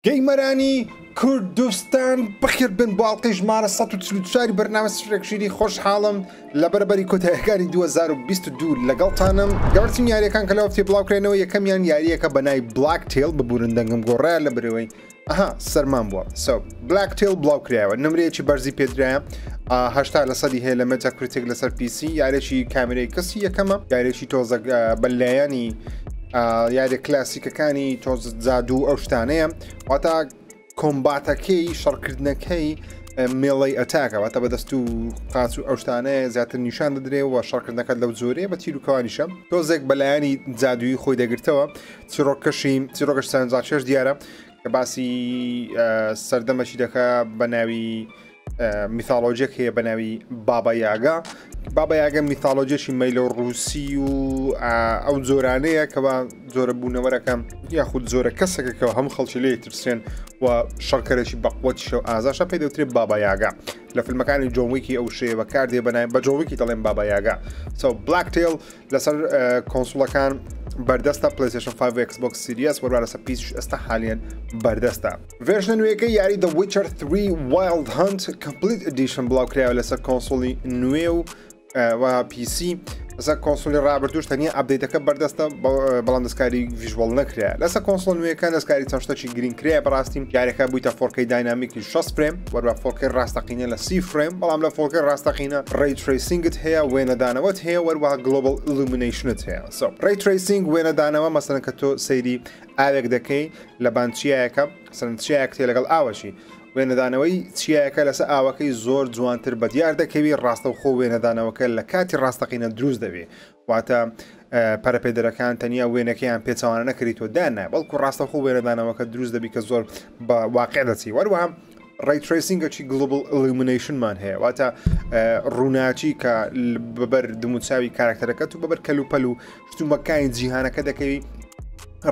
gamer انی کوردستان بەخێر بن بۆ ئەڵقەی ژمارە 144 بەرنامە سفرێک شیری. خۆشحاڵم لە بەرەبەری کۆتایەکانی 2022 لەگەڵتانم. گەورترین یاریەکان کە لە هەفتەی بڵاوکرێنەوە، یەکەمیان یاریەکە بە ناوی Black Tail. ببورن دەنگم گۆڕایە لە برەوەی ئەها سەرمان بووە. So Black Tail بڵاو کرایەوە، نمرەیەکی بەرزی پێدرایە، 80 لە سەدی هەیە لە Metacritic لەسەر PC. یارێکی کامێرەی کەسی یەکەمە، یارێکی تۆزە بەلایەنی یاریە کلاسیکەکانی تۆز جادوو ئەو شتانەیە، واتە combat ەکەی شەڕکردنەکەی melee attack ە، واتە بەدەست و قاچ و ئەو شتانەیە زیاتر نیشان دەدرێ و شەڕکردنەکە لەو جۆرەیە بە تیر و کەوانیشە. تۆزێک بەلایەنی جادووی خۆی دەگرتەوە. چیرۆکەشی چیرۆکەش سەرنجڕاکێش دیارە کە باسی سەردەمەکی دەکا بە ناوی mythology ەک هەیە بە ناوی بابا یاگا. بابا یاگا mythology ەکی مەیلە ڕووسی و ئەو جۆرانەیە کەوا جۆرە بوونەوەرەکە یاخود جۆرە کەسێکە کە هەموو خەڵکی لێ ترسێن و شەڕکەرێکی بەقوەتیشە و ئازاشە، پێی دەوترێت بابا یاگا. لە فیلمەکانی جۆن ویکی ئەو شەیە بەکاردێ بەنای بە جۆن ویکی دەڵێن بابا یاگا. So Black Tail لەسەر console ەکان بەردەستە، PlayStation 5 و Xbox Series، وەروە لەسەر PC ش ئێستا حالیان بەردەستە. version ە نوێیەکەی یاری The Witcher 3 Wild Hunt Complete Edition بڵاوکرایەوە لەسەر console ی نوێ و و PC. لەسەر console ی ڕابردوش تەنیا update ەکە بەردەستە، بەڵام دەستکاری visual نەکرا. لەسەر console نوێیەکان دەستکاری چەند شتێکی گرنگ کرایە. بەڕاستی یاریەکە بوویتە 4K dynamic ی 60 frame، وەروە 4K ڕاستەقینە لە 30 frame، بەڵام لە 4K ڕاستەقینە ray tracing ت هەیە، وێنەدانەوەت هەیە، وەروەها global illumination ت هەیە. So ray tracing، وێنەدانەوە، مەسەلەن کە تۆ سەیری ئاوێک دەکەی لە بان چیایەکە، مەسەلەن چیایەک تێ لەگەڵ ئاوەشی، وێنەدانەوەی چیایەکە لەسەر ئاوەکەی زۆر جوانتر بە دیار دەکەوی، ڕاستەوخۆ وێنەدانەوەکە لە کاتی ڕاستەقینە دروست دەبێ. واتە پەرەپێدەرەکان تەنیا وێنەکەیان پێچەوانە نەکردی تۆ دانا، بەڵکو ڕاستەوخۆ وێنەدانەوەکە دروست دەبی کە زۆر بە واقع دەچی. وەروەها ray tracing ەکی global illumination مان هەیە، واتە ڕووناچی کە بەبەر دموچاوی کارکتەرەکەت و بەبەر کەلوپەل و شتومەکانی جیهانەکە دەکەوی،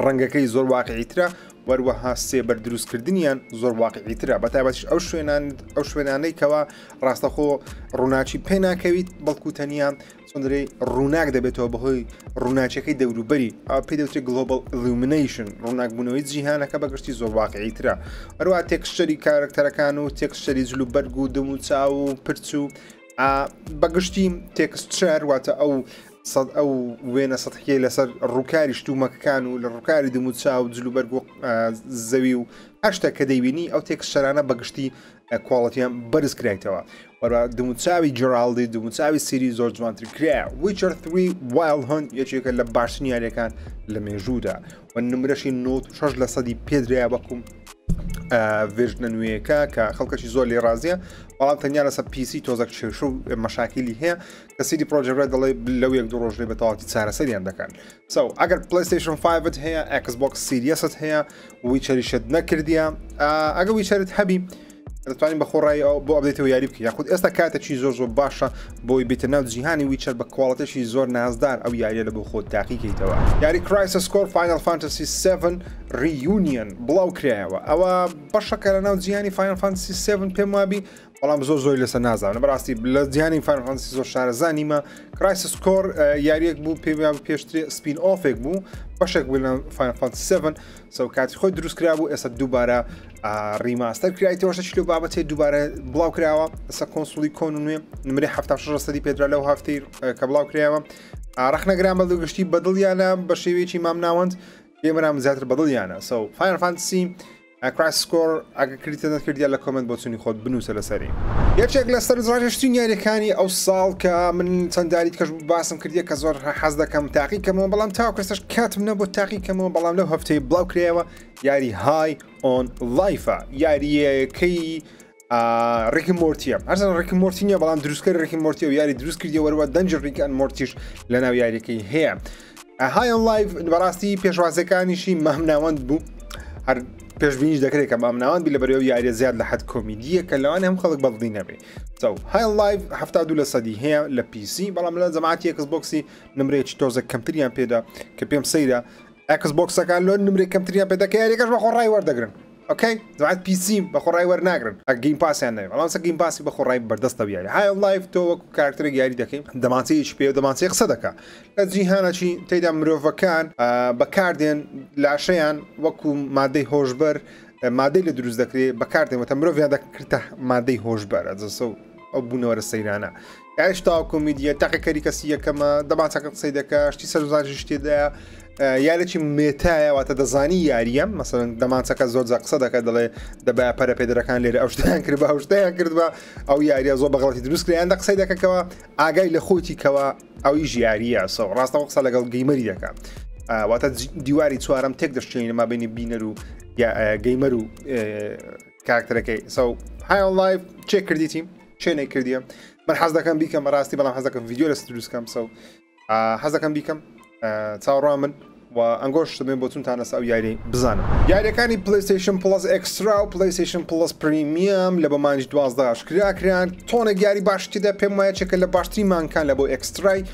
ڕەنگەکەی زۆر واقعیترە، وەروەها سێبەر دروستکردنیان زۆر واقعیترە، بە تایبەتیش ئەو شوێنان ئەو شوێنانەی کەوا ڕاستەخۆ ڕووناچی پێ ناکەویت، بەڵکو تەنیا چۆندرێ ڕووناک دەبێتەوە بەهۆی ڕووناچەکەی دەوروبەری، ئەو پێ دەوترێت global illumination. ڕووناکبوونەوەی جیهانەکە بەگشتی زۆر واقعیترە. هەروەها texture ی کارکتەرەکان و texture ی جل و بەرگ و دم و چاو و پرچ و بەگشتی texture، واتە ئەو سەد ئەو وێنە سەتحیەی لەسەر ڕووکاری شتومەکەکان و لە ڕووکاری دم و چاو و جل و بەرگ و زەوی و هەر شتێک کە دەیبینی، ئەو texture انە بەگشتی quality یان بەرز کرایتەوە. وەروە دموچاوی جێراڵدی دموچاوی سیری زۆر جوانتر کرایە. Witcher 3 Wild Hunt یەکێکە لە باشترین یاریەکان لە مێژوودا و نمرەشی 96 لە سەدی پێدرایە وەکو version ە نوێیەکە کە خەڵکەشی زۆر لێ ڕازیە، بەڵام تەنیا لەسەر PC تۆزەک کێشە و مەشاکیلی هەیە کە CD Projekt Red دەڵێ لەو یەک دوو ڕۆژێ بە تەواوەتی چارەسەریان دەکەن. So ئەگەر PlayStation 5 هەیە، Xbox Series ت هەیە، Witcher یشت نەکردیە، ئەگە Witcher ت هەبی دەتوانین بە خۆڕایی ئەو بۆ update ەوە یاری بکەی، یاخود ئێستا کاتێکی زۆر زۆر باشە بۆی بێتە ناو جیهانی Witcher بە quality ێکی زۆر نازدار ئەو یاریە لە بۆ خۆت تاقیکەیتەوە. یاری Crisis Core Final Fantasy 7 Reunion بڵاو کرایەوە. ئەوە بەشەکە لە ناو جیهانی Final Fantasy 7 پێم وابی، بەڵام زۆر زۆری لەسەر نازانم بەڕاستی لە جیهانی Final Fantasy زۆر شارەزا نیمە. Crisis Core یاریەک بوو پێم وابی پێشتر spin-off ێک بوو، بەشێک بوو لە Final Fantasy 7. So کاتی خۆی دروست کرا بوو، ئێستا دووبارە remaster کرایتەوە، شتێکی لەو بابەتەی دووبارە بڵاو کراوە لەسەر console ی کۆن و نوێ. نمرەی 76 سەدی پێدرا لەو هەفتەی کە بڵاو کرایەوە. ڕەخنەگران بە گشتی بەدڵیانە بە شێوەیەکی مامناوەند، gamer ان زیاتر بەدڵیانە. So Final Fantasy Crisis Core ئەگە کردیتە نەکردیا لە comment بۆچونی خۆت بنووسە لەسەری. یەکێک لە سەرنجڕاکێشترین یاریەکانی ئەو ساڵ کە من چەنداری کەش باسم کردیە کە زۆر حەز دەکەم تاقی کەمەوە، بەڵام تاوەکو ئێستاش کاتم نەبوو تاقی کەمەوە، بەڵام لەو هەفتەی بڵاو کرایەوە یاری High on Life ە، یاریەکەی Rick مۆرتیە. هەرچەند Rick مۆرتی نییە، بەڵام دروستکەری Rick مۆرتی و یاری دروست کردیە، وەروە دەنجی Rick and Morty ش لەناو یاریەکەی هەیە. High on Life بەڕاستی پێشوازەکانیشی مامناوەند بوو، هەر پێشبینیش دەکرێت کە مامناوەند بی لە بەرەوە یاریە زیاد لە حد کۆمیدیە کە لەوانە هەم خەڵک بەدڵی نەبێ. So High on Life 72 لە سەدی هەیە لە PC، بەڵام لە جەماعەتی Xbox ی نمرەیەکی تۆزە کەمتریان پێدا کە پێم سەیرە Xbox ەکان لۆ نمرەی کەمتریان پێدا کە یاریەکەش بە خۆڕای وەردەگرن. Okay جەماعەت PC بە خۆڕای وەرناگرن ئەگەر Game Pass یان نەوێ، بەڵام سە Game Pass ی بە خۆڕای بەردەستە یاری High on Life تۆ وەکو کارکتەرێک یاری دەکەی، دەمانچەیەکی پێ و دەمانچەی قسە دەکا لە جیهانەکی تێدا مرۆڤەکان بەکاردێن لاشەیان وەکو مادەی هۆشبەر. مادەی لە دروست دەکرێت بەکاردێن وتە مرۆڤیان دەکردە مادەی هۆشبەرە جەسە و ئەو بوونەوەرە سەیرانە یاریش تاو کۆمیدیە تاقیکەری کەسی یەکەمە دەمانچەکە قسەی دەکا شتی سەرزانشی تێدایە یارێکی مێتایە واتە دەزانی یاریە مەسەن دەمانچەکە زۆر جا قسە دەکات دەڵێ دەبا پەرە پێدرەکان لێرە ئەو شتیان کرد بە ئەو شتیان کرد بە ئەو یاریە زۆر بەغڵەتی دروست کرد یان دە قسەی دەکەکەوە ئاگای لە خۆیتی کەوە ئەوی ژیاریە so ڕاستەوە قسە لەگەڵ gamer ی دەکات واتە دیواری چوارەم تێک دەشتێنە مابینی بینەر و gamer و کاراکتەرەکەی. So High on Life چێ کردیتی چێ نەیکردیە؟ من حەز دەکەم بیکەم بەڕاستی، بەڵام حەز دەکەم ڤیدیۆ لەسەر دروست کەم. So حەز دەکەم بیکەم، چاوەڕوان من و ئەنگۆش دەبێن بۆ چونتان لەسەر ئەو یاری بزانم. یاریەکانی PlayStation Plus Extra و PlayStation Plus Premium لە بۆ مانگی 12 ئاشکرا کران. تۆنێک یاری باش تێدا، پێم وایە چێکە لە باشترین مانگەکان لە بۆ Extra ی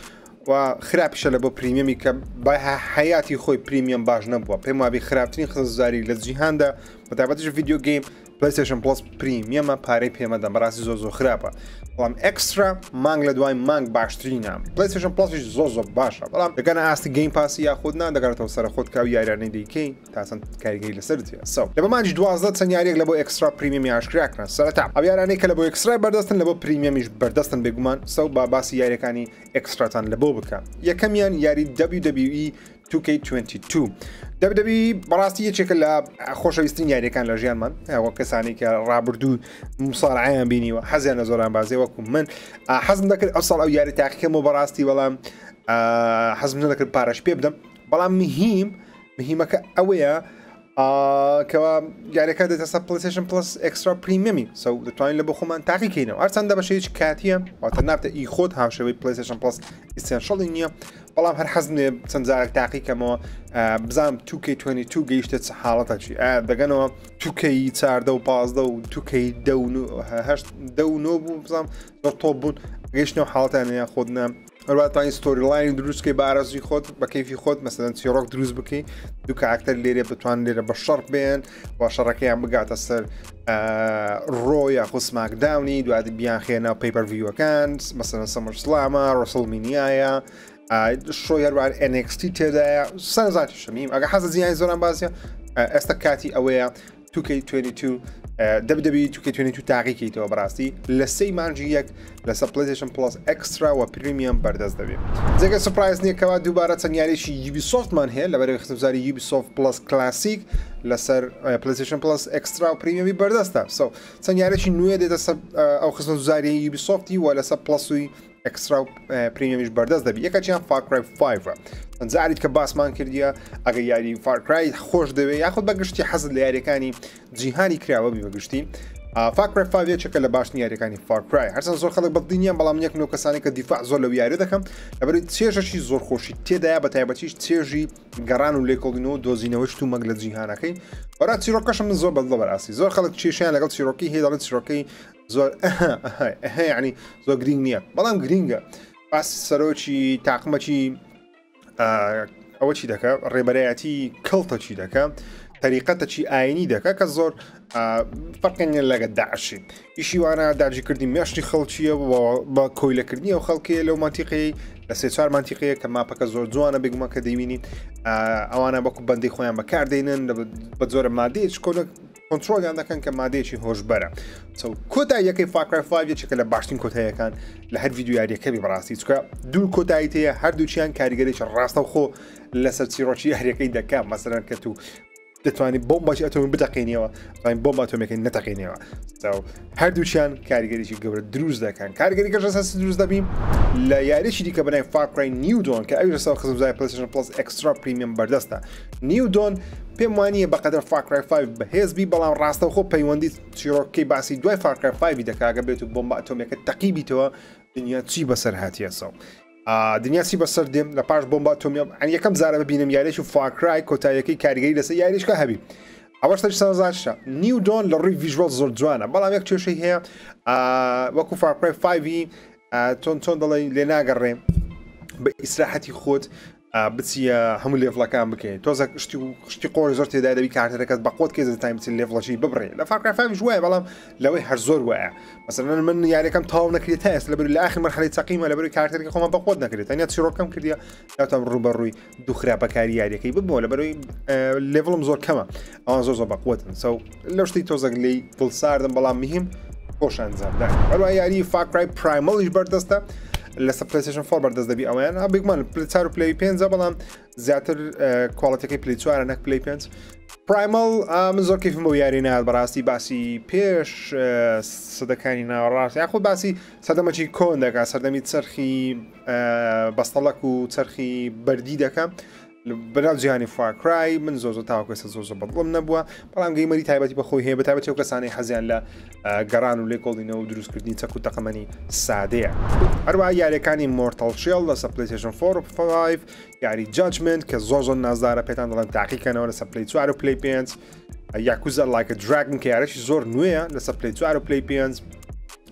و خراپیشە لە بۆ Premium ی کە بە حیاتی خۆی Premium باش نەبووە. پێم وابی خراپترین خزمەتگوزاری لە جیهاندا بە تایبەتیش video game PlayStation Plus Premium ە، پارەی پێمەدەم بەڕاستی زۆر زۆر خراپە. بەڵام Extra مانگ لە دوای مانگ باشترینە. PlayStation Plus یش زۆر زۆر باشە، بەڵام دەگەنە ئاستی Game Pass ی یاخود نا دەگەڕێتەوە سەر خۆت کە ئەو یاریانەی دەیکەی تا چەند کاریگەری لەسەر هەیە. So لە بە مانگی 12 چەند یاریەک لە بۆ Extra Premium ی ئاشکرا کران. سەرەتا ئەو یارانەی کە لە بۆ Extra ی بەردەستن لە بۆ Premium یش بەردەستن بێگومان. So با باسی یاریەکانی Extra تان لە بۆ بکە. یەکەمیان یاری WWE 2K22. WWE بەڕاستی یەکێکە لە خۆشەویسترین یاریەکان لە ژیانمان. ئەوە کەسانی کە ڕابردوو مسارعیان بینیوە حەزیان لە زۆران بازێ وەکو من حەزم دەکرد ئەو ساڵ ئەو یاری تاقیکەمەوە بەڕاستی، بەڵام حەزم نەدەکرد پارەش پێ بدەم. بەڵام مهیم مهیمەکە ئەوەیە کەوا یاریەکە دێتە سەر PlayStation Plus Extra Premium ی، so دەتوانین لە بۆ خۆمان تاقیکەینەوە. هەرچەندە بە شێوەیەکی کاتیە، واتە نابتە ئی خۆت هاوشێوەی PlayStation Plus Essential ی نییە، بەڵام هەر حەزم لێ چەند جارێک تاقیکەمەوە بزانم 2K22 گەیشتە چ حاڵەتەکی. دەگەنەوە 2K14 و 15 و 2K 8 دە و نۆ بوو، بزانم زۆر تۆپ بوون گەیشتنەوە حاڵەتیان یان خۆت نا. هەروەها توانی storyline دروست بکەی بە ئارەزوی خۆت بە کەیفی خۆت، مەسەلەن چیرۆک دروست بکەی دوو کاراکتەر لێرە بتوان لێرە بە شەڕ بێن و شەڕەکەیان بگاتە سەر Raw یاخود SmackDown ی، دوات بیان خێنا pay-per-view ەکان، مەسەلەن SummerSlam ە، WrestleMania یە، show ی هەروار NXT تێدایە، سەرزاتی شەمیم. ئەگە حەزە زیانی زۆران بازیە، ئێستا کاتی ئەوەیە 2K22 WWE 2K22 تاقیکەیتەوە. بەڕاستی لە سێی مانگی یەک لەسەر PlayStation Plus Extra و Premium بەردەست دەبێت. جێگە surprise نییە کەوا دووبارە چەند یاریێکی Ubisoft مان هەیە لەبەرەوەی خزمەتگوزاری Ubisoft Plus Classic لەسەر PlayStation Plus Extra و Premium ی بەردەستە. So چەند یاریێکی نوێ دێتە سەر ئەو خزمەتگوزاری Ubisoft ی و لەسەر Plus ی Extra و Premium یش بەردەست دەبی. یەکەچیان Far Cry 5 جاریت کە باسمان کردیە. ئەگەر یاری Far Cry خۆش دەوێت یاخود بە گشتی حەزت لە یاریەکانی جیهانی کراوە بی، بەگشتی Far Cry 5 یەکێکە لە باشترین یاریەکانی Far Cry. هەرچەند زۆر خەڵک بەدڵی نییە، بەڵام یەک نۆ کەسانی کە دیفاع زۆر لەو یاری دەکەم لەبەر چێژەکی زۆر خۆشی تێدایە، بە تایبەتیش چێژی گەڕان و لێکۆڵینەوە و دۆزینەوەی شتومەک لە جیهانەکەی. بەڕا چیرۆکەشم من زۆر بەدڵە. بەڕاستی زۆر خەڵک کێشیان لەگەڵ چیرۆکی هەیە، دەڵێن چیرۆکەی زۆر یعنی زۆر گرنگ نییە، بەڵام گرنگە. باس سەرۆکی تاقمەکی ئەوە چی دەکە، ڕێبەرایەتی کڵتە چی دەکە، تەریقەتەکی ئاینی دەکە کە زۆر فەرقی نیە لەگە داعشی. ئیشی وانە داگیرکردنی مێشتی خەڵکیە بە کۆیلەکردنی ئەو خەڵکیە لەو مەنتیقەی لە سێ چوار مەنتیقەیە کە ماپەکە زۆر جوانە. بێگومان کە دەیبینی ئەوانە وەکو بەندەی خۆیان بەکاردێنن بە جۆرە مادەیەک کۆنە کۆنترۆلیان دەکەن کە مادەیەکی هۆشبەرە. کۆتاییەکەی Far Cry 5 یەکێکە لە باشترین کۆتاییەکان لە هەر ڤیدیۆ یاریەکە بی بەڕاستی، چونکە دوو کۆتایی تەیە، هەردووچیان کاریگەریی ڕاستەوخۆ لەسەر چیرۆکی یاریەکەی دەکا. مەسەلەن کە تو دەتوانانی بۆمباکی ئەتۆمی بتەقینیەوە، دەتوانین بۆمبا ئەتۆمیەکەی نەتەقینیەوە. هەردووچیان کاریگەریی گەورە دروست دەکەن. کاریگەری گەشە سەر دروست دەبی لە یاریی دیکە بەناوی Far Cry New Dawn کە ئەویش لەسەر خزمەتگوزاری PlayStation Plus Extra Premium بەردەستە. New Dawn پێم وانییە بەقەدەر Far Cry 5 بەهێز بی، بەڵام ڕاستەوخۆ پەیوەندی چیرۆکەکەی باسی دوای Far Cry 5 دەکا، گە بێت و بۆمبا ئەتۆمیەکە تەقی بیتەوە دنیا چی بەسەر هاتیەسەوە، دنیا چی بەسەر دێم لە پاش بۆمبا ئەتۆمیە. یەکەم جارە ببینم یاریێکی Far Cry کۆتاییەکەی کاریگەری لەسەر یاریشکە هەبی. ئەوەش تەش سەرنجڕاکێشە. New Dawn لە ڕووی visual زۆر جوانە، بەڵام یەک کێشەی هەیە، وەکو Far Cry 5 چۆن چۆن دەڵێ لێ ناگەڕێ بە ئیسراحەتی خۆت. بچیە هەموو level ەکان بکەیت تۆزە شتی و شتی قۆر زۆر تێدا دەبی کارتەرەکەت بەقوت کێ دەتانی بچی level ەشی ببڕێ لە Far Cry 5 وایە بەڵام لەوەی هەر زۆر وایە مەسەلەن من یاریەکەم تەواو نەکرێت تا ئێستا لەبەر لە ئاخر مەرحەلەی چەقیمە لەبەر کارتەرەکە خۆمە بەقوت نەکرێت تەنیا چیرۆکەم کردیە ناتوانم ڕووبەڕووی دوو خراپەکاری یاریەکەی ببمەوە لەبەرەوەی level م زۆر کەمە ئەوان زۆر زۆر بەقوتن so لەو شتی تۆزەک لی دڵساردم بەڵام مهم خۆش ئەنجامدان هەروە یاری Far Cry Primal یش بەردەستە لەسەر PlayStation 4 بەردەست دەبی ئەویان بێگومان پلی 4 و پلی 5 بەڵام زیاتر quality ەکەی پلی 4 نەک پلی 5 Primal من زۆر کەیفم بۆ یاری نات بەڕاستی باسی پێش سەدەکانی ناوەڕاست یاخود باسی سەردەمەکی کۆن دەکات سەردەمی چەرخی بەستەڵەک و چەرخی بەردی دەکە بەناو جیهانی Far Cry من زۆر زۆر تاوەکو ئێستا زۆر زۆر بەدڵم نەبووە بەڵام gamer ی تایبەتی بەخۆی هەیە بەتایبەتی ئەو کەسانەی حەزیان لە گەڕان و لێکۆڵینەوە و دروستکردنی چەک و تەقەمەنی سادەیە. هەروەها یاریەکانی Mortal Shell لەسەر PlayStation 4 و 5 یاری Judgment کە زۆر زۆر نازدارە پێتان دەڵێن تاقیکەنەوە لەسەر پلی 4 و پلی 5 Yakuza Like a Dragon کە یارێکی زۆر نوێیە لەسەر پلی 4 و پلی 5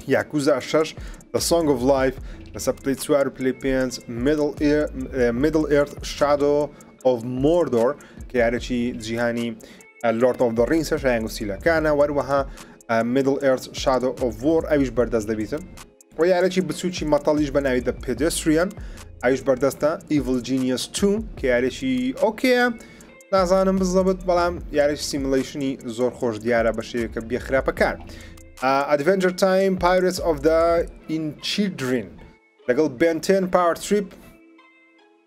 Yakuza 6 The Song of Life لەسەر پلی 4 و پلی 5 Middle Earth Shadow of Mordor کە یارێکی جیهانی Lord of the Rings ە شایان گوسیلەکانە وەروەها Middle Earth Shadow of War ئەویش بەردەست دەبیتن و یارێکی بچوکی مەتەڵیش بە ناوی The Pedestrian ئەویش بەردەستە Evil Genius 2 کە یارێکی okay ە نازانم بزەبت بەڵام یارێکی simulation ی زۆر خۆش دیارە بە شێوەیەکە بێ خراپەکار Adventure Time Pirates of the Ichidrin لەگەڵ Ben 10 Power Trip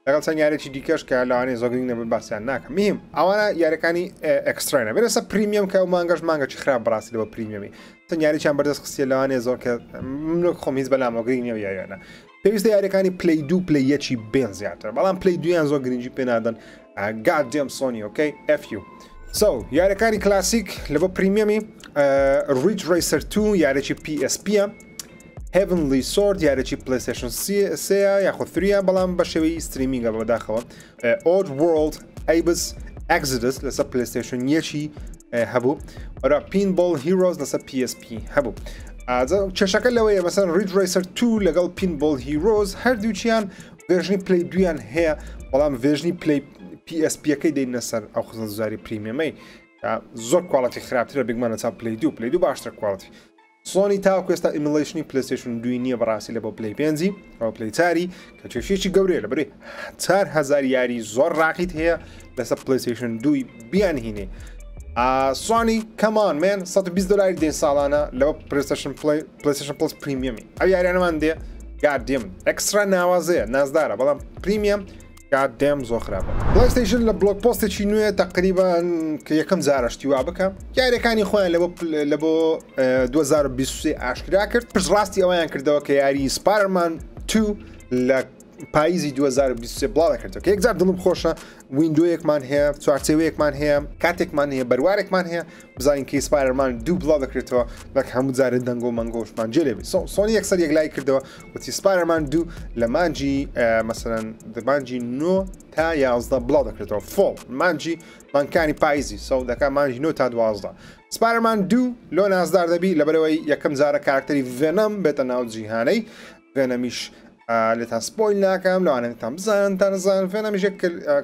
لەگەڵ چەند یارێکی دیکەش کە لەوانەیە زۆر گرنگ نەبن باسیان ناکەم مهم ئەوانە یاریەکانی extra ینە بێنە سەر premium کە ئەو مانگەش مانگەکی خراپ بەڕاستی لەوە premium ی چەند یارییان بەردەست خستیە لەوانەیە زۆر کە من خۆم هیچ بەلامەوە گرنگ نییە یاریانە پێویستە یاریەکانی پلی دوو پلی یەکی بێن زیاتر بەڵام پلی دویان زۆر گرنگی پێ نادەن God damn Sony okay F you so یاریەکانی کلاسیک لە بۆ premium ی Ridge Racer 2 یاریی PSP Heavenly Sword یاریی PlayStation سێە یاخود three ە بەڵام بە شێوەی streaming ە بەداخەوە Oddworld Abe's Exoddus لەسەر PlayStation یەکی هەبوو وەرا Pinball Heroes لەسەر PSP هەبوو کێشەکە لەوەیە مەسەن Ridge Racer 2 لەگەڵ Pinball Heroes هەردووچیان version ی پلی دویان هەیە بەڵام version ی پلی PSP ەکەی دەینە سەر ئەو خزمەتگوزاری premium ەی زۆر quality خراپترە بگمانە چاو پلی دوو پلی دوو باشتر quality سۆنی تاوەکو ئێستا emulation ی PlayStation دووی نییە بەڕاستی لە بۆ پلی پێنجی ئەو پلی چاری کە کێشەیەکی گەورەیە لە بەری 4000 یاری زۆر ڕاقیت هەیە لەسەر PlayStation دووی بیان هینێ سۆنی come on man 120 دلاری دێن ساڵانە لەوە PlayStation PlayStation Plus premium ی ئەو یاریانەمان دێ God damn extra ناوازەیە نازدارە بەڵام premium God damn زۆر خراپە. PlayStation لە blog post ێکی نوێ تقریبان کە یەکەم جارە شتی وا بکە یاریەکانی خۆیان لە بۆ 2023 ئاشکرا کرد پشتڕاستی ئەویان کردەوە کە یاری Spider-Man 2 لە پاییزی 2023 بڵاو دەکرێتەوە کە یەکجار دڵم خۆشە window یەکمان هەیە چوارچێوەیەکمان هەیە کاتێکمان هەیە بەروارێکمان هەیە بزانین کەی Spider-Man دوو بڵاو دەکرێتەوە وەک هەموو جارێ دەنگۆ مەنگۆشمان جێ لێ سۆنی یەکسەر یەکلای کردەوە وتی Spider-Man دوو لە مانجی مەسەرەن مانجی 9 تا 11 بڵاو دەکرێتەوە fall مانجی مانکانی پایزی so دەکا مانجی 9 تا 12 Spider-Man دوو لۆ نازدار دەبی لەبەرەوەی یەکەم جارە کارکتەری Venom بێتە ناو جیهانەی Venom یش لێتان spoil ناکەم لەوانەتان بزان تا نزان Venom یش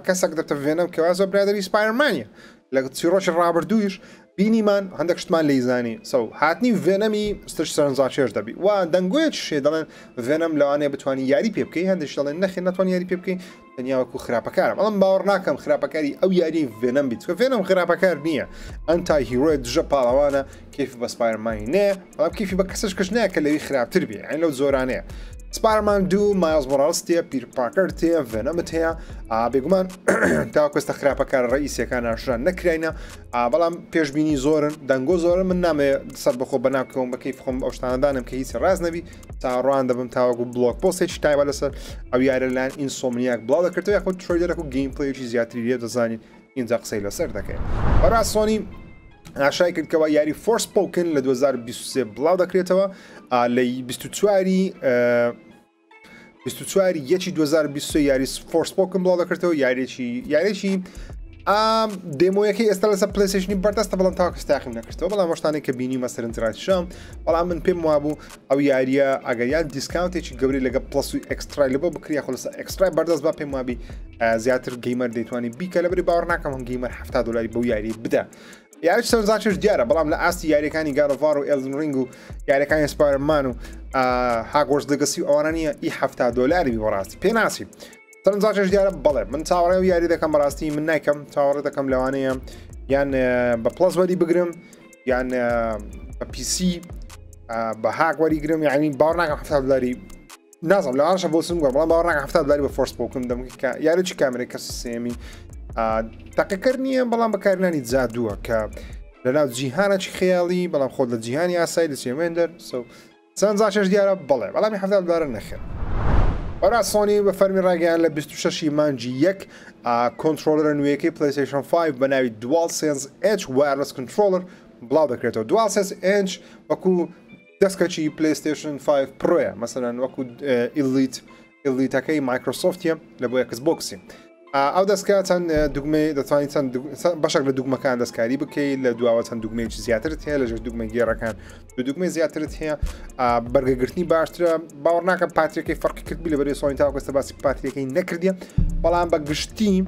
کەسێک دەبتە Venom کەوا زۆر برادری Spider-Man ە لە چیڕۆکی ڕابردوویش بینیمان هەندێک شتمان لێیزانی so هاتنی Venom ی ستش سەرنجڕاکێش دەبی و دەنگۆیەک شێ دەڵێن Venom لەوانەیە بتوانانی یاری پێ بکەی هەندێک دەڵێن نەخێر ناتوانانی یاری پێ بکەی تەنیا وەکو خراپەکارە بەڵام باوەڕ ناکەم خراپەکاری ئەو یاری Venom بیت چونکە Venom خراپەکار نییە anti-hero ی دژە پاڵەوانە کەیفی بە Spider-Man ی نێ بەڵام کەیفی بە کەسش کەش نایە کە لەوی خراپتر بێ یانی لەو زۆرانەیە Spider-Man دوو Miles Morales تێ Peter Parker تێ Venom ت هەیە بێگومان تاوەکو ئێستا خراپەکارە ڕئیسیەکان ئاشکرا نەکراینە بەڵام پێشبینی زۆرن دەنگۆ زۆرن من نامەوێ سەر بەخۆ بەناکەوم بە کەیف خۆم ئەو شتانەدانم کە هیچ ڕاست نەبی چاوەڕوان دەبم تاوەکو blog post ێکی تایبەت لەسەر ئەو یارە لایەن Insomniac بڵاو دەکرێتەوە یاخود trailer ەک و gameplay ێکی زیاتری لێ دەزانین ئینجا قسەی لەسەر دەکەین بەڕا سۆنی ئاشای کرد کەوا یاری Forspoken لە 2023 بڵاو دەکرێتەوە لە 24 24 یەکی 2023 یاری Forspoken بڵاو دەکرێتەوە یاریێکی یاریێکی demo یەکەی ئێستا لەسەر PlayStation ی بەردەستە، بەڵام تاوەکو تاقیم نەکردەوە، بەڵام شتانێک کە بینیمە سەرنجڕاکیشم. بەڵام من پێم وابوو ئەو یاریە ئەگەر یان discount ێکی گەورەی لەگە Plus و Extra ی لەبۆ بکری، یاخۆ لەسەر Extra ی بەردەست با، پێم وابی زیاتر gamer دەیتوانی بیکە، لەبری باوەڕ ناکەم هەم gamer 70 دلاری بەو یاری بدە. یاریش سەرنجڕاکێش دیارە، بەڵام لە ئاستی یاریەکانی God of War و Elden Ring و یاریەکانی Spider-Man و Hogwarts Legacy و ئەوانە نییە ئی 70 دلاری بی، بەڕاستی پێ ناسی. سەرنجڕاکێش دیارە، بەڵێ من چاوەڕێ و یاری دەکەم، بەڕاستی من نایکەم، چاوەڕێ دەکەم لەوانەیە یان بە Plus وەری بگرم یان بە PC بە هاک وەری گرم. یعنی باوەڕ ناکەم 70 دلاری، نازم لەوانەشە بۆ سم گۆڕ، بەڵام باوەڕ ناکەم 70 دلاری بە Forspoken دەم کە یاریی کامێرەی کەسی سێمی تاقیکەر نییە، بەڵام بەکارهێنانی جادووە کە لەناو جیهانێکی خەیاڵی، بەڵام خۆت لە جیهانی ئاسایی دەچێ وێندەر. so سەرنجڕاکێش دیارە، بەڵێ، بەڵام 70 دلارە نەخێر. بەرا سۆنی بە فەرمی ڕاگەیان لە 26 مانگی یەک controller ە نوێیەکەی PlayStation 5 بە ناوی DualSense Edge Wireless Controller بڵاو دەکرێتەوە. DualSense Edge وەکو دەستکەچی PlayStation 5 Pro یە، مەسەلەن وەکو Elite Elite ەکەی مایکرۆسۆفتیە لە بۆ Xbox ی. ئەو دەستکە چەند دوگمەی دەتوانیت چەند بەشێک لە دوگمەکان دەستکاری بکەیت، لە دواوە چەند دوگمەیەکی زیاترت هەیە، لە ژێر دوگمە گێڕەکان دوو دوگمەی زیاترت هەیە، بەرگەگرتنی باشترە. باوەڕ ناکەم پاتریەکەی فەرقی کردبی، لەبەری سۆنی تاوەکو ئێستا باسی پاتریەکەی نەکردیە، بەڵام بە گشتی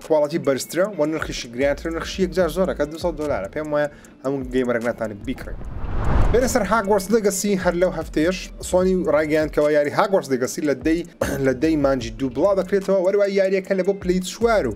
quality بەرزترە و نرخیشی گرانترە، نرخشی یەکجار زۆرە کە 200 دلارە. پێم وایە هەموو gamer ێک ناتوانێت بیکڕێت. بێنە سەر Hogwarts Legacy. هەر لەو هەفتەیەش سۆنی ڕایگەیاند کەەوە یاری Hogwarts Legacy لە دەی مانجی دوو بڵاو دەکرێتەوە، وەروە یاریەکە لە بۆ Play چوار و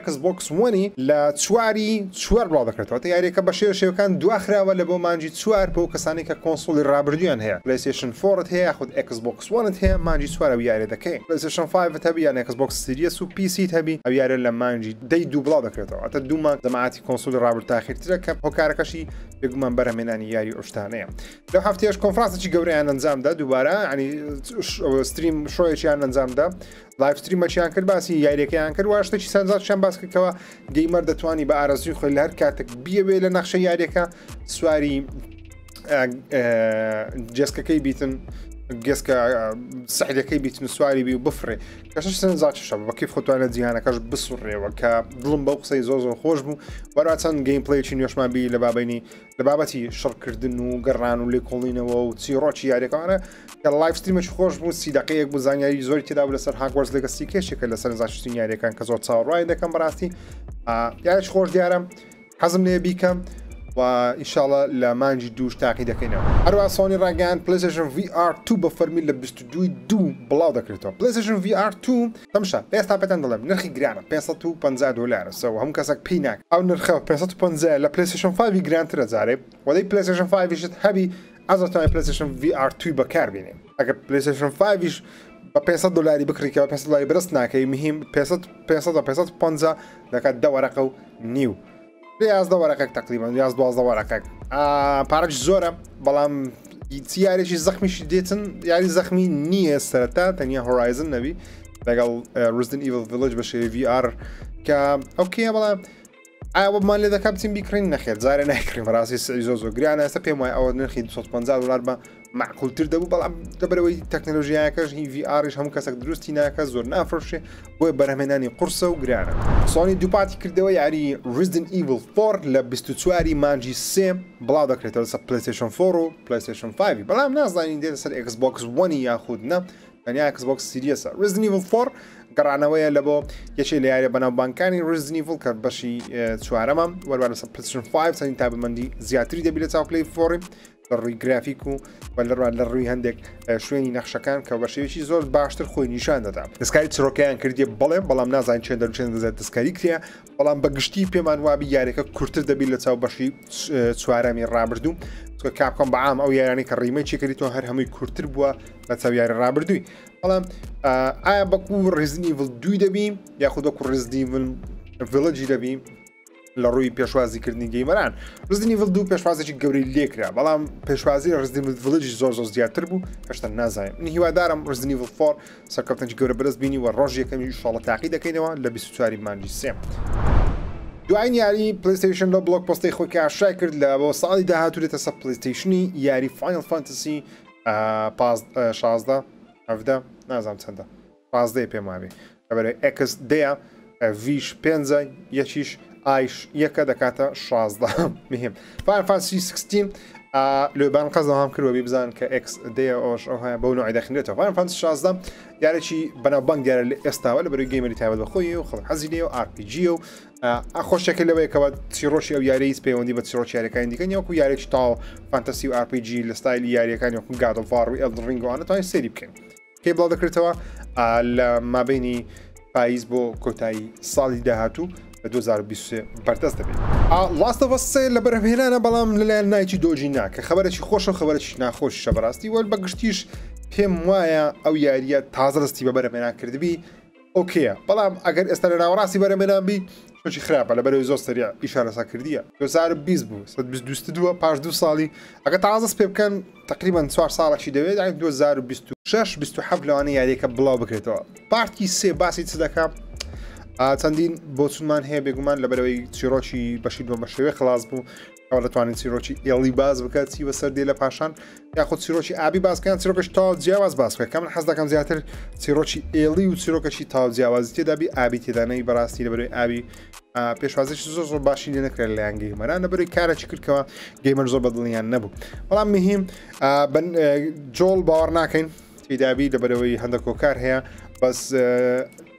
Xbox One ی لە چواری چوار بڵاو دەکرێتەوە. یاریەکە بە شێوە شێوەکان دواخراوە لە بۆ مانجی چوار بۆ کەسانی کە console ی ڕابردویان هەیە، PlayStation 4 هەیە یاخود Xbox One ت هەیە، مانجی چوار ئەو یاری دەکەی. PlayStation 5 هەبی یان Xbox Series و PC هەبی، ئەو یارە لە مانجی دەی دوو بڵاو دەکرێتەوە. ئەتە دوو مانگ جەماعەتی console ی ڕابرد تاخیرترە، کە هۆکارەکەشی بێگومان بەرهەمێنانی یاری ئۆشتانەیە. لەو هەفتەیەش کۆنفرانسێکی گەورەیان ئەنجامدا دووبارە، ینی stream show یەکیان ئەنجامدا، live stream ەکیان کرد، باسی یاریەکەیان کرد و شتێکی سەرنجڕاکیان باس کردەوە. gamer دەتوانی بە ئارەزوی خۆی لە هەر کاتێک بیەوێ لە نەخشە یاریەکە سواری جێسکەکەی بیتن، گێسکە سەحرەکەی بیتن و سواری بی و بفرێ، کەشش سەرنجڕاکیشە بە کەیف خۆتوانە جیهانەکەش بسوڕێەوە، کە دڵم بەو قسەی زۆر زۆر خۆش بوو. وەرا چەند gameplay ێکی نوێشمان بی لە بابینی لە بابەتی شەڕکردن و گەڕان و لێکۆڵینەوە و چیڕۆکی یاریەکانە، کە live stream ێکی خۆش بوو، سی دقیقەیەک بوو، زانیاری زۆری تێدا بوو لەسەر Hogwarts Legacy، کێشێکە لەسەر زاشتین یاریەکان کە زۆر چاوەڕوانی دەکەم. بەڕاستی یاریش خۆش دیارە، حەزم لێ بیکەم و ئینشاءڵڵا لە مانجی دووش تاقی دەکەینەوە. هەروە سۆنی ڕاگەیان PlayStation VR 2 بە فەرمی لە 22 دوو بڵاو دەکرێتەوە. PlayStation VR 2 تەمشا ئێستا پێتان دەڵێم نرخی گرانە، 550 دلارە، so هەموو کەسێک پێی ناکە ئەو نرخە. 550 لە PlayStation 5 گرانترە جارێ، وەدەی PlayStation 5 یشت هەبی ئەز دەتوانێت PlayStation VR 2 بەکاربێنێ. ئەگەر PlayStation 5 یش بە 500 دلاری بکڕی کە 500 دلاری بەدەست ناکەی، مهم 500 500 550 دەکات دە وەرەقە و نیو، 11 وەرەقێک تقریبا، 11 12 وەرەقێک، پارەش زۆرە. بەڵام چی یاریێکی زەخمیشی دێتن، یاری زەخمی نییە سەرەتا تەنیا Horizon نەبی لەگەڵ Resident Evil Village بە شێوەی VR کە okay، بەڵام ئایا بۆمان لێ دەکات بچین بیکڕین؟ نەخێر، جارێ نایکڕین، بەڕاستی سعری زۆر زۆر گرانە. ئێستا پێم وایە ئەوە نرخی 250 دلار بە معقولتر دەبوو، بەڵام لەبەرەوەی تەکنەلۆژیایەکەش هی VR یش هەموو کەسێک دروستی ناکە، زۆر نافرۆشێ، بۆیە بەرهەمێنانی قورسە و گرانە. سۆنی دووپاتی کردەوە یاری Resident Evil 4 لە 24 مانجی سێ بڵاو دەکرێتەوە لەسەر PlayStation 4 و PlayStation 5، بەڵام نازانین دێتە سەر Xbox One یاخود نە، تەنیا Xbox Series ە. Resident Evil 4 گەڕانەوەیە لە بۆ یەکێ لە یاریە بەناوبانکانی Resident Evil کە بەشی چوارەمە، وەروە لەسەر PlayStation 5 چەندین تایبەتمەندی زیاتری دەبی لە چاو Play 4 لە ڕووی گرافیک و لە ڕووی هەندێک شوێنی نەخشەکان کە بە شێوەیەکی زۆر باشتر خۆی نیشان دەدا. دەستکاری چرۆکەیان کردیە، بەڵێ، بەڵام نازانین چێن دەرچێن دەزێت دەستکاری کرێ، بەڵام بە گشتی پێمان وابی یاریەکە کورتتر دەبی لە چاو بەشی چوارەمی ڕابردوو، چونکە Capcom بەعام ئەو یارانەی کە remake ی کردی تۆ هەر هەمووی کورتتر بووە لە چاو یاری ڕابردووی. بەڵام ئایا بەکو Resident Evil دووی دەبی یاخود وەکو Resident Evil Village ی دەبی لە ڕووی پێشوازیکردنی gamer ان؟ Resident Evil دوو پێشوازێکی گەورەی لێکرا، بەڵام پێشوازی Resident Evil Village زۆر زۆر زیاتر بوو، هێشتا نازانین. من هیوادارم Resident Evil 4 سەرکەوتنێکی گەورە بەدەست بینی و ڕۆژ یەکەمی ئینشاڵڵا تاقی دەکەینەوە لە 24 مانگی سێ. دوایین یاری PlayStation لە blog post ەی خۆی کە ئاشکرای کرد لە بۆ ساڵی داهاتوو دێتە سەر PlayStation ی یاری Final Fantasy 16، 17، نازانم چەندە، 15 پێم وابێ، لەبەرەی X دەیە. V ش پێنجە یەکیش I ش یەکە دەکاتە 16 مهم. Final Fantasy 16 لۆبان قەزەوام کردوە بی بزان کە X دەیە ئەوش ئەو هەیە بەو نوعی دەخنرێتەوە. Final Fantasy 16 یارێکی بەناوبانگ دیارە لە ئێستاوە لە بەرەی gamer ی تایبەت بە خۆی و خەڵک حەزی لێ و RPG و خۆشێکە لەوەیەکەوە چیرۆکی ئەو یاریی پەیوەندی بە چیرۆکی یاریەکانی دیکە نیە وەکو یاریێکی تاو fantasy و RPG لە ستایلی یاریەکانی وەکو God of War و Elden Ring و ئەوانە توانین سەیری بکەین. کەی بڵاو دەکرێتەوە؟ لە مابینی پاییز بۆ کۆتایی ساڵی داهاتوو لە 2023 بەردەست دەبێت. Last of Us سێ لە بەرهەمهێنانە بەڵام لەلایەن Naughty Dog ی نا کە خەبەرێکی خۆشە و خەبەرێکی ناخۆشیشە بەڕاستی وەل بە گشتیش پێم وایە ئەو یارییە تازە دەستی بە بەرهەمهێنان کردبی okay ە بەڵام ئەگەر ئێستا لە ناوەڕاستی بەرهەمهێنان بی شتێکی خراپە لەبەرەوەی زۆر سەریع ئیشارەسا کردیە 2020 بوو 2022 پاش دوو ساڵی ئەگەر تازە دەست پێ بکەن تقریبا چوار ساڵەکی دەوێت یعنی 2026 27 لەوانەیە یاریەکە بڵاو بکرێتەوە. part ی سێ باسی چ دەکا؟ چەندین بۆچونمان هەیە بێگومان لەبەرەوەی چیرۆکی بەشی دووەم بە شێوەی خلاص بوو ئەوە دەتوانین چیرۆکی ئێڵی باز بکات چی بەسەر دێ لە پاشان یاخود چیرۆکی ئابی باسکەیان چیرۆکەش تاو جیاواز باس بکە کە من حەز دەکەم زیاتر چیرۆکی ئێڵی و چیرۆکەشی تاو جیاوازی تێدا بی ئابی تێدانەی بەڕاستی لەبەرەوەی ئابی پێشوازێکی زۆر زۆر باشی لێ نەکرا لەلایەن gamer ان لەبەرەوەی کارێکی کردکەوە gamer زۆر بەدڵیان نەبوو بەڵام مهم جۆڵ باوەڕ ناکەین تێدابی لەبەرەوەی هەندێک کۆکار هەیە بەس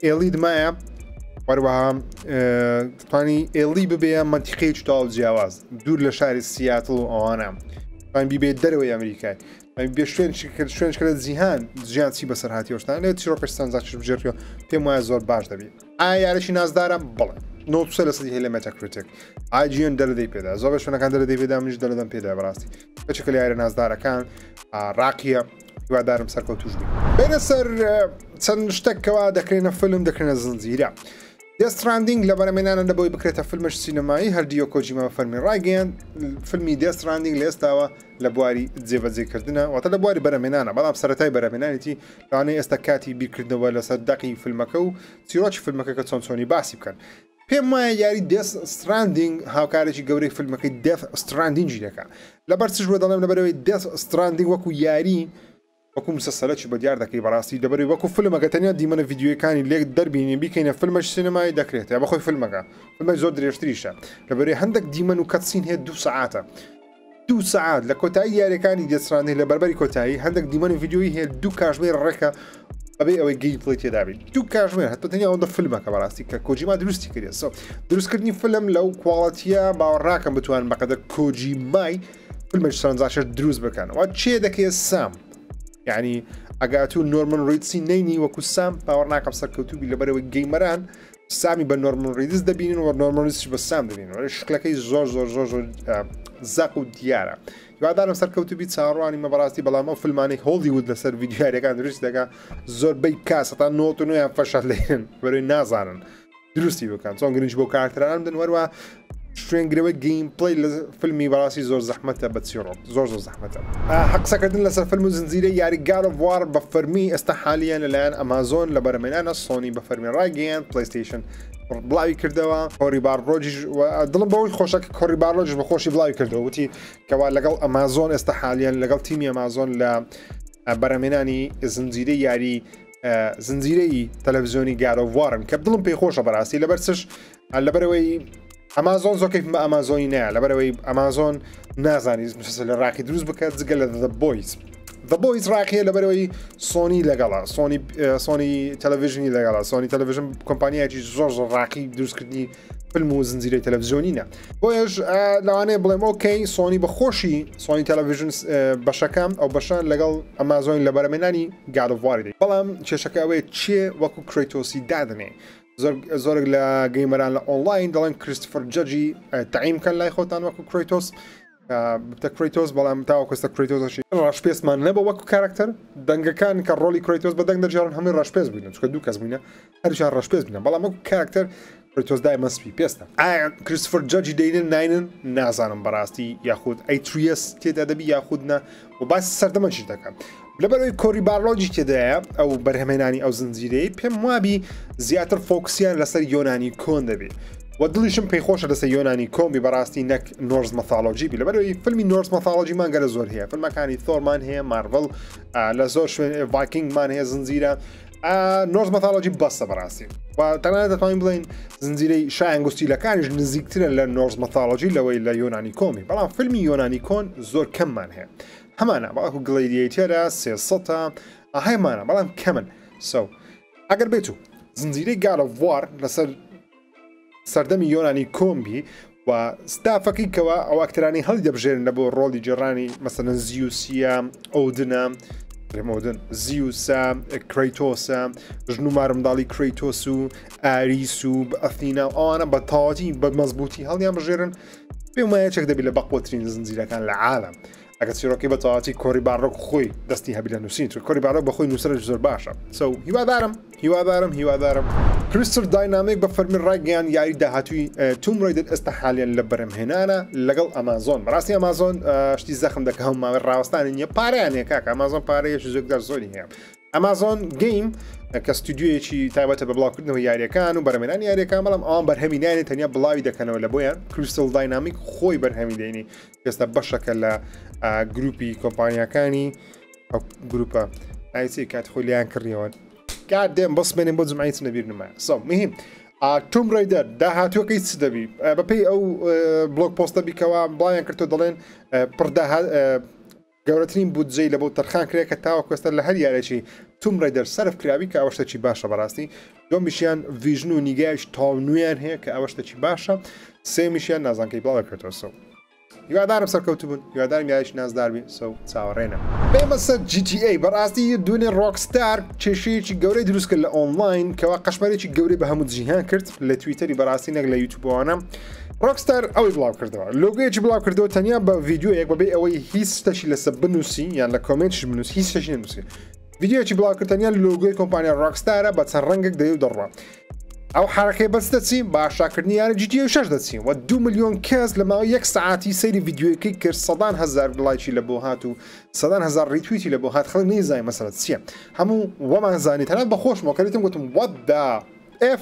ئێڵی دمایە وەروەها توانی ئێڵی ببێ منتیقەیەکی تەواو جیاواز دوور لە شاری سیاتڵ و ئەوانە توان بیبێت دەرەوەی ئەمریکای بێ شوێن شوێن کرد جیهان جیان چی بەسەر هاتی شتان لێ چیرۆکەش سەنجاچش بژێرەوە پێم وایە زۆر باش دەبی ئایا یارێکی نازدارە؟ بەڵێ. 93 لە سەدی هەیە لە Metacritic. IGN دەرەدەی پێدا. زۆر بە شوێنەکان دەرەدەی پێدا منیش دەرەدەم پێدا بەڕاستی. بەچێکە لە یارە نازدارەکان ڕاقیە هیوادارم سەرکەوتوش بی. بێنە سەر چەند شتێک کەوا دەکرێنە فیلم دەکرێنە زنجیرە. Death Stranding لە بەرەمێنانە لە بۆی بکرێتە فیلمش سینەمایی هەردیۆ کۆجیما بە فەرمی ڕایگەیاند فیلمی Death Stranding لە ئێستاوە لە بواری جێبەجێکردنە واتە لە بواری بەرەمێنانە بەڵام سەرەتای بەرەمێنانێتی لەوانەیە ئێستا کاتی بیرکردنەوە لەسەر دەقی فیلمەکە و چیرۆکی فیلمەکە کە چۆن چۆنی باسی بکەن. پێم وایە یاری Death Stranding هاوکارێکی گەورەی فیلمەکەی Death Stranding ی دەکا. لەبەر چش بۆ دەڵێم لەبەرەوەی Death Stranding وەکو یاری وەکو مسەسەلەکی بە دیار دەکەی بەڕاستی لەبەرەوەی وەکو فیلمەکە تەنیا دیمەنە ڤیدیۆیەکانی لێک دەربینین بیکەینە فیلمەش سینەمایی دەکرێت یا بەخۆی فیلمەکە فیلمەش زۆر درێژتریشە لەبەرەوەی هەندێک دیمەن و cutscene هەیە دوو سەعاتە دوو سەعات لە کۆتایی یاریەکانی Death Stranding لە بەربەری کۆتایی هەندێک دیمەنی ڤیدیۆیی هەیە دوو کاژمێر ڕێکە بەبێ ئەوەی gameplay تێدابێت دوو کاژمێر هەتا تەنیا ئەوەندە فیلمەکە بەڕاستی کە کۆجیما دروستی کردێت so دروستکردنی فیلم لەو quality ە باوەڕ ناکەم بتوانن بەقەدەر کۆجیمای فیلمێک سەرنجڕاکێش دروست بکەن وا چێ دەکەێت سام یعنی ئەگاتو نۆرمن ڕیدسی نەینی وەکو سام باوەڕ ناکەم سەرکەوتوبی لەبەرەوەی gamer ان سامی بە نۆرمن ڕیدس دەبینن و نۆرمن ڕیدسیش بە سام دەبینن وەرە شکلەکەی زۆر زۆر زۆر زۆر زەق و دیارە هیوادارم سەرکەوتوبی چاوەڕوانی مە بەڕاستی بەڵام ئەو فیلمانەی هۆڵیوود لەسەر ڤیدیۆیاریەکان دروست دەکا زۆربەی کاسەتان نۆت و نۆیان فەشەل دەێنن بەرەوەی نازانن دروستی بکەن چۆن گرنج بۆ کارکتەران بدەن وەروە شوێنگرەوەی gameplay لە فیلمی بەڕاستی زۆر زەحمەتە بە چیڕۆک زۆر زۆر زەحمەتە. حەق قسەکردن لەسەر فیلم و زنجیرەی یاری God of War بە فەرمی ئێستا حالیان لەلایەن ئەمازۆن لە بەرهەمهێنانە سۆنی بە فەرمی ڕایگەیاند PlayStation بڵاوی کردەوە کۆری بارلۆگیش دڵم بەوەی خۆشە کە کۆری بارلۆگیش بە خۆشی بڵاوی کردەوە وتی کەوا لەگەڵ ئەمازۆن ئێستا حالیان لەگەڵ تیمی ئەمازۆن لە بەرهەمهێنانی زنجیرەی یاری زنجیرەی تەلەڤزیۆنی God of War ن کە دڵم پێی خۆشە بەڕاستی لەبەر چش لەبەرەوەی ئەمازۆن زۆر کەیفم بە ئەمازۆنی نایە لەبەرەوەی ئەمازۆن نازانی مسلسل ڕاقی دروست بکات جگە لە The Boys The Boys ڕاقیە لەبەرەوەی سۆنی لەگەڵە سۆنی سۆنی تەلەڤیژنی لەگەڵە سۆنی تەلەڤیژن کۆمپانیایکی زۆر زۆر ڕاقی دروستکردنی فیلم و زنجیرەی تەلەڤزیۆنینە بۆیەش لەوانەیە بڵێم okay سۆنی بە خۆشی سۆنی تەلەڤیژن بەشەکەم ئەو بەشە لەگەڵ ئەمازۆن لە بەرەمێنانی God of War ی دەی بەڵام کێشەکە ئەوەیە چێ وەکو کرێتۆسی دادنێ زۆرێک لە gamer ان لە ئۆنلاین دەڵێن کریستفەر جەجی تەعیم کەن لای خۆتان وەکو کرێتۆس بتە کرێتۆس بەڵام تاوەکو ئێستا کرێتۆسەشی ڕەشپێستمان نەبوو وەکو کارکتەر دەنگەکان کە ڕۆلی کرێتۆس بە دەنگ دەگێڕن هەمووی ڕەشپێست بووین چونکە دوو کەس بووینە هەرشان ڕەشپێست بووینە بەڵام وەکو کارکتەر کرێتۆس دایمە سپی پێستە. ئایا کریستفەر جەجی دەینن ناینن نازانم بەڕاستی یاخود ئەیتریەس تێدا دەبی یاخود نا و باسی سەردەمەکیش دەکەم لەبەرەوەی کۆری بارلۆجی تێدایە ئەو بەرهەمێنانی ئەو زنجیرەی پێم وابی زیاتر focus یان لەسەر یۆنانی کۆن دەبێت و دڵیشم پێی خۆشە لەسەر یۆنانی کۆن بی بەڕاستی نەک Norse mythology بی لەبەرەوەی فیلمی Norse mythology مان گەلە زۆر هەیە فیلمەکانی ثۆرمان هەیە مارڤڵ لە زۆر شوێن ڤایکینگمان هەیە زنجیرە Norse mythology بەسە بەڕاستی و و تەنانەت دەتوانین بڵێین زنجیرەی شایان گوستیلەکانیش نزیکترە لە Norse mythology لەوەی لە یۆنانی کۆنی، بەڵام فیلمی یۆنانی کۆن زۆر کەممان هەیە. هەمانە بەڵکو Gladiator ە 300ە هەمانە بەڵام کەمن. so ئەگەر بێت و زنجیرەی God of War لەسەر سەردەمی یۆنانی کۆن بی و ستافەکەی کەوا ئەو ئەکتەرانی هەڵی دەبژێرن لە بۆ ڕۆڵی جێڕانی مەسەلەن زیوسیە ئۆدنە ئۆدن زیوسە کرەیتۆسە ژن و مارمداڵی کرەیتۆس و ئاریس و ئەثینا و ئەوانە بە تەواوەتی بە مەزبوطی هەڵیان بژێرن پێم وایە یەکێک دەبی لە بەقوەترین زنجیرەکان لە عالەم ئەگەر چیرۆکی بە تەواوەتی کۆری بارلۆگ خۆی دەستی هەبی لە نووسین چون کۆری بارلۆگ بەخۆی نووسەرێکی زۆر باشە so هیوادارم هیوادارم هیوادارم. کریستل داینامیک بە فەرمی ڕایگەیاند یاری داهاتووی Tomb Raider ئێستا حالیان لە بەرهەمهێنانە لەگەڵ ئەمازۆن. بەڕاستی ئەمازۆن شتی زەخم دەکە هەموو ماوەی ڕاوەستانی نییە پارەیان هەیە کاکە ئەمازۆن پارەیەکی زۆر زۆری هەیە. ئەمازۆن Game کە ستودیۆیەکی تایبەتە بە بڵاوکردنەوە یاریەکان و بەرەمێنانی یاریەکان بەڵام ئەوان بەرهەمی نانێن تەنیا بڵاوی دەکەنەوە لە بۆیان کریستل داینامیک خۆی بەرهەمی دێنی ئێستا بەشەکە لە گروپی کۆمپانیاکانی ئەو گروپە ئایسی کات خۆی لیان کڕیەوە کات دێم بەسمێنم بۆ جمعی چ نەبیر نمایە so مهم Tomb Raider داهاتوەکەی چ دەبی بەپێی ئەو blog post ە بیکەوە بڵاویان کردو دەڵێن پڕدا گەورەترین بودجەی لە بۆ تەرخان کرێ کە تاوەکو ئێستا لە هەر یارێکی Tomb Raider سەرف کراوی کە ئەوە شتێکی باشە بەڕاستی. دووەمیشیان vision و نیگایش تەواو نوێیان هەیە کە ئەوە شتێکی باشە. سێمیشیان نازانم کەی بڵاوی کردەوە. so هیوادارم سەرکەوتوو بن، هیوادارم یاریش نازدار بی. so چاوەڕێنە. بێمە سەر GTA بەڕاستی دوێنێ ڕۆکستار کێشەیەکی گەورەی دروست کرد لە ئۆنلاین کەوا قەشمەرێکی گەورەی بە هەموو جیهان کرد لە تویتەری بەڕاستی نەک لە یوتیوبەوانە. ڕۆکستار ئەوەی بڵاو کردەوە لۆگۆیەکی بڵاو کردەوە تەنیا بە ڤیدیۆیەک بەبێ ئەوەی هیچ شتەشی لەسەر بنووسی یان لە comment یش بنووسی هیچ شتەشی نەنووسی ڤیدیۆیەکی بڵاو کرد تەنیا لۆگۆی کۆمپانیا ڕۆکستارە بە چەند ڕەنگێک دەی و دەڕوا ئەو حرەکەی بەس دەچی بە ئاشاکردنی یاری GTA 6 دەچی و 2 میلیۆن کەس لە ماوەی یەک سەعاتی سەیری ڤیدیۆیەکەی کرد سەدان هەزار لایکی لە بۆ هات و سەدان هەزار retweet ی لە بۆ هات خەڵک نەیزانی مەسەلە چییە هەموو وەمان زانی تەنانەت بە خۆشمەوە کە دیتم گوتم what the F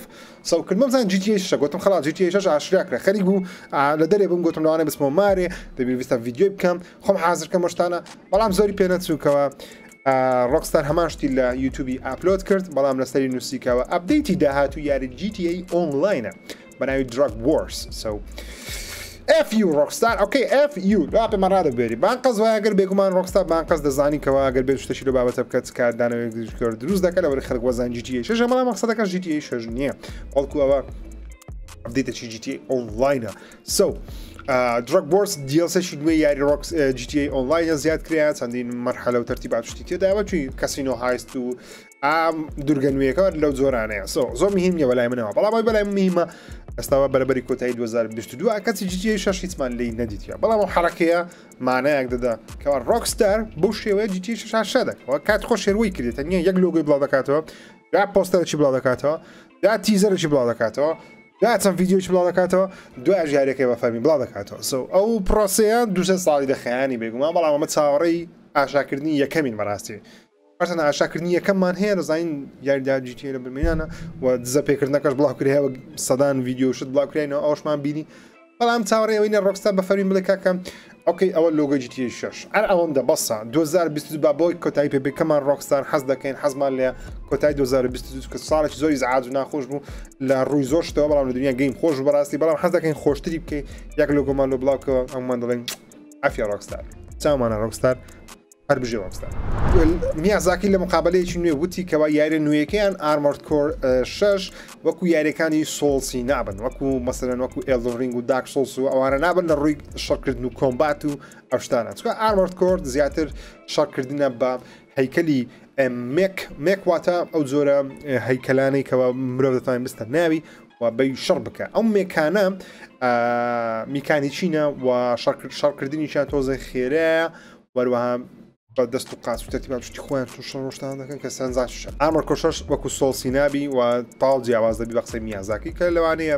so کردمم زان GTA شەشە گوتم خلاص GTA شەش ئاشکرا کرا خەریک بوو لە دەرێ بووم گوتم لەوانەیە بچمەوە مارێ دەبی ویستە ڤیدیۆی بکەم خۆم حازر کەم شتانە بەڵام زۆری پێ نەچووکەوە ڕۆکستار هەمان شتی لە یوتیوبی upload کرد بەڵام لەسەری نووسیکەوە update ی داهاتوو یاری GTA Online ە بە ناوی Drug Wars so F you ڕۆکستار okay F you لا پێمان ڕادەبێری بانقەز وایە گەر بێگومان ڕۆکستار بانقەز دەزانی کەوا گەر بێت شتێکی لەو بابەتە بکات کاردانەوەی دروستکرد دروست دەکات لەوەی خەڵک وەزان GTA 6 بەڵام مەقسەدەکەش GTA 6 نییە بەڵکو ئەوە update ێکی GTA Online ە so Drug Wars DLC ێکی نوێی یاری ڕۆکس GTA Online ە زیاد کرا چەندین مەرحەلە و تەرتیبات شتی تێداوە چی casino heist و ئام دورگە نوێیەکە لەو جۆرانەیە so زۆر مهم نیە بەلای منەوە بەڵام ئەوەی بەلای مهمە ئێستاوە بەرەبەری کۆتایی 2022 کەچی GTA 6 هیچمان لێی نەدیتیە بەڵام ئەو حەرەکەیە مانایەک دەدا کەوا ڕۆکستار بەو شێوەیە GTA 6 ئاشکرا دەکەوە کات خۆش شێروەی کردێت تەنیا یەک لۆگۆی بڵاو دەکاتەوە یا پۆستەرێکی بڵاو دەکاتەوە یا teaser ێکی بڵاو دەکاتەوە یا چەند ڤیدیۆیەکی بڵاو دەکاتەوە دوای یاریەکەی بە فەرمی بڵاو دەکاتەوە so ئەو پرۆسەیە دوسێ ساڵی دەخەیانی بێگومان بەڵام ئەمە چاوەڕێی ئاشکراکردنی یەکەمین بەڕاستی هەرچەندە ئاشکراکردنی یەکەممان هەیە دەزانین یاریدا GTA لە بەرمێنانە و دزە پێکردنەکەش بڵاو کرایەوە سەدان ڤیدیۆ شت بڵاو کراینەوە ئەوشمان بینی بەڵام چاوەڕێ ئەوەی نە ڕۆکستار بە فەرمی بڵێ کاکە okay ئەوە لۆگۆی GTA 6 هەر ئەوەندە بەسە 2022 با بۆی کۆتایی پێ بکەمان ڕۆکستار حەز دەکەین حەزمان لێ کۆتایی 2022 کە ساڵێکی زۆری زعاج و ناخۆش بوو لە ڕووی زۆر شتەوە بەڵام لە دنیا game خۆش بوو بەڕاستی بەڵام حەز دەکەین خۆشتری بکەین یەک لۆگۆمان لۆ بڵاوکەوە ئەممان دەڵێن عافیە ڕۆکستار چاومانە ڕۆکستار هەر بژی ڕۆکستار. میازاکی لە مقابلەیەکی نوێ وتی کەوا یاریە نوێیەکەیان Armored Core 6 وەکو یاریەکانی Souls ی نابن وەکو مەسەلەن وەکو Elden Ring و Dark Souls و ئەوانە نابن لە ڕووی شەڕکردن و combat و ئەو شتانە چونکە Armored Core زیاتر شەڕکردنە بە هەیکەلی mech mech واتە ئەو جۆرە هەیکەلانەی کەوا مرۆڤ دەتوانێت بستە ناوی و بەی شەڕ بکە ئەو mech انە میکانیچینە و شەڕکردنیشیان تۆزێ خێرایە وەروەها بە دەست و قاچ و تەرتیبات شتی خۆیان تو شەڕ ڕۆشتان دەکەن کە سەرنجڕاکێشە Armored Core شەش وەکو Souls ی نابی و تاڵ جیاواز دەبی بە قسەی میازاکی کە لەوانەیە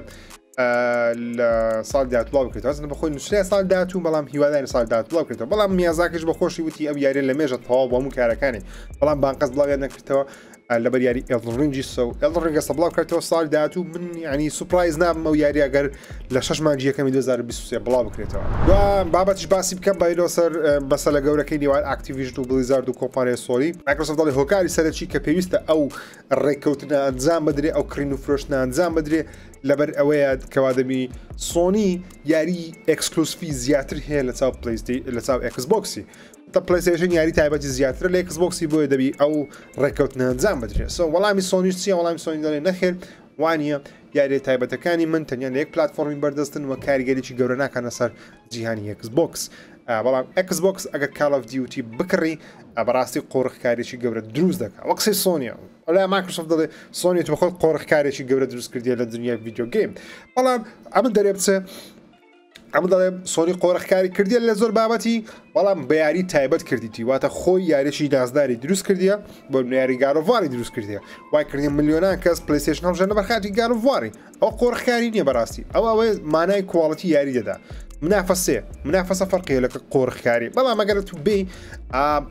لە ساڵ داهاتوو بڵاو بکرێتەوە ئەسڵەن بەخۆی نووسرا ساڵ داهاتوو بەڵام هیواداری ساڵ داهاتوو بڵاو بکرێتەوە بەڵام میازاکیش بە خۆشی وتی ئەو یاریە لە مێژە تەواو بۆ هەموو کارەکانی بەڵام بانقەست بڵاویان نەکردەوە. لەبەر یاری Elden Ring ی so Elden Ring ئێستا بڵاو کردەوە ساڵی داهاتوو من یعنی surprise نابم ئەو یاریە گەر لە شەش مانگی یەکەمی 2023 بڵاو بکرێتەوە. دوا بابەتیش باسی بکەم بەیلۆ سەر مەسەلە گەورەکەی نێوان Activision و Blizzard و کۆمپانیای Sony. Microsoft دەڵێ هۆکاری سەرەکی کە پێویستە ئەو ڕێککەوتنە ئەنجام بدرێ، ئەو کڕین و فرۆشتنە ئەنجام بدرێ، لەبەر ئەوەیە کەوا دەبی سۆنی یاری exclusive ی زیاتر هەیە لە چاو پلەیستی لە چاو Xbox ی. تە PlayStation یاری تایبەتی زیاترە لە Xbox ی، بۆیە دەبی ئەو ڕێککەوتنە ئەنجام بدرێ. so وەڵامی سۆنیش چییە؟ وەڵامی سۆنی دەڵێ نەخێر وانە، یاریە تایبەتەکانی من تەنیا لە یەک پلتفۆرمی بەردەستن و کاریگەریی گەورە ناکەنە سەر جیهانی Xbox. بەڵام Xbox ئەگەر Call of Duty بکڕی بەڕاستی قۆرخکارێکی گەورە دروست دەکات، وەک قسەی سۆنیە. ئەولا Microsoft دەڵێ سۆنی تۆ خۆت قۆرخکارێکی گەورە دروست کردیە لە دنیای video game. بەڵام ئەمن دەرێ بچێ ئەمە دەڵێ سۆنی قۆرخکاری کردیە لە زۆر بابەتی، بەڵام بە یاری تایبەت کردیتی، واتە خۆی یاریی نازداری دروست کردیە، بۆ یاری God of War ی دروست کردیە، وای کردیە ملیۆنان کەس PlayStation هەڵبژێرنە بە خاتی God of War ی. ئەو قۆرخکاری نییە بەڕاستی، ئەو ئەوەی مانای quality یاری دەدا. منافەسەیە، منافەسە فەرقیە لە قۆرخکاری. بەڵام ئەگەر تو بێ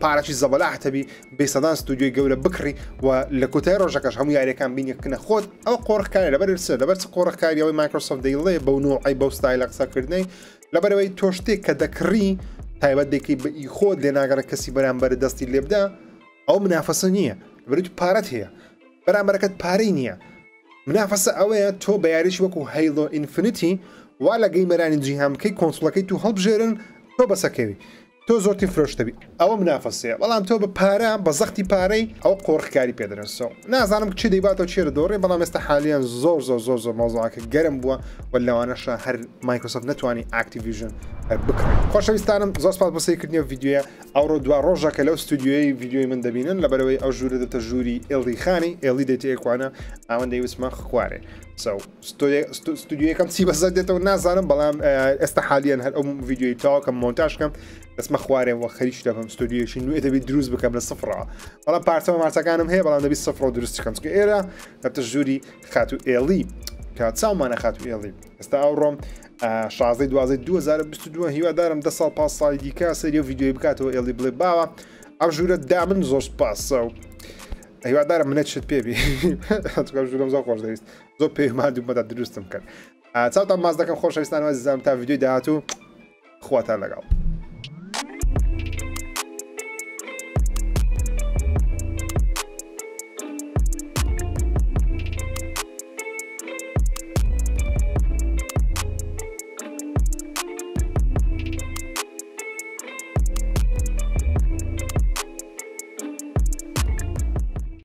پارەی زەبەلاح تەبی بێ سەدان ستودیۆی گەورە بکڕی و لە کۆتای ڕۆژەکەش هەموو یاریەکان بینیکنە خۆت، ئەو قۆرخکاری لەبەر چ؟ لەبەر چ قۆرخکاری؟ ئەوەی Microsoft دەیڵێ بەو نوعی بەو ستایلە قسەکردنەی، لەبەرەوەی تۆ شتێک کە دەکڕی تایبەت دەکەی بە ئی خۆت، لێ ناگەڕێ کەسی بەرامبەر دەستی لێ بدا، ئەو منافەسە نییە. لەبەر تو پارەت هەیە، بەرامبەرەکەت پارەی نییە. منافەسە ئەوەیە تۆ بە یاریش وەکو Halo Infinite ی وا لە gamer انی جیهان بکەی console ەکەی تو هەڵبژێرن، تۆ بەسەکەوی، تۆ زۆرترین فرۆشتەبی، ئەوە منافەسەیە. بەڵام تۆ بە پارە، بە زەختی پارەی، ئەو قۆرخکاری پێدرن. so نازانم چی دەیباتەوە چێرە دۆڕێ، بەڵام ئێستا حالیان زۆر زۆر زۆر زۆر مەوزوعەکە گەرم بووە و لەوانەشە هەر Microsoft نەتوانی Activision هەر بکڕێت. خۆشەویستانم زۆر سپاس بۆ سەیرکردنی ئەو ڤیدیۆیە. ئەوڕۆ دوا ڕۆژە کە لەو ستودیۆیەی ڤیدیۆی من دەبینن، لەبەرەوەی ئەو ژوورە دەتە ژووری ئێڵی خانی، ئێڵی دێتە ئێکوانە ئەوەن دەیوسمە خوارێ. so ستودیۆیەکەم چی بەسەر دێتەوە نازانم، بەڵام ئێستا حالیان هەر ئەو ڤیدیۆی تاوکەم مۆنتاژکەم دەستمە خوارێ و خەریکی دەبم ستودیۆیەکی نوێ دەبی دروست بکەم لە سفرەوە. بەڵام پارچەوە مارچەکانم هەیە، بەڵام دەبی سفرەوە دروست بکەم، چونکە ئێرە دەبتە ژووری خاتوو ئێڵی کە چاومانە خاتوو ئێڵی. ئێستا ئەوڕۆم 16 12 2022، هیوادارم 10 ساڵ پاس ساڵی دیکە سەیری ئەو ڤیدیۆی بکاتەوە ئێڵی بڵێ باوە ئەم ژوورە دامن زۆر سپاس. هیوادارم منەت شت پێبی، چونکە ژوورم زۆر خۆش دەویست، زۆر پێی ماندوو مەدا دروستم کرد. چاوتان ماز دەکەم خۆشەویستان و ئەزیزانم تا ڤیدیۆی داهاتوو، خواتان لەگەڵ.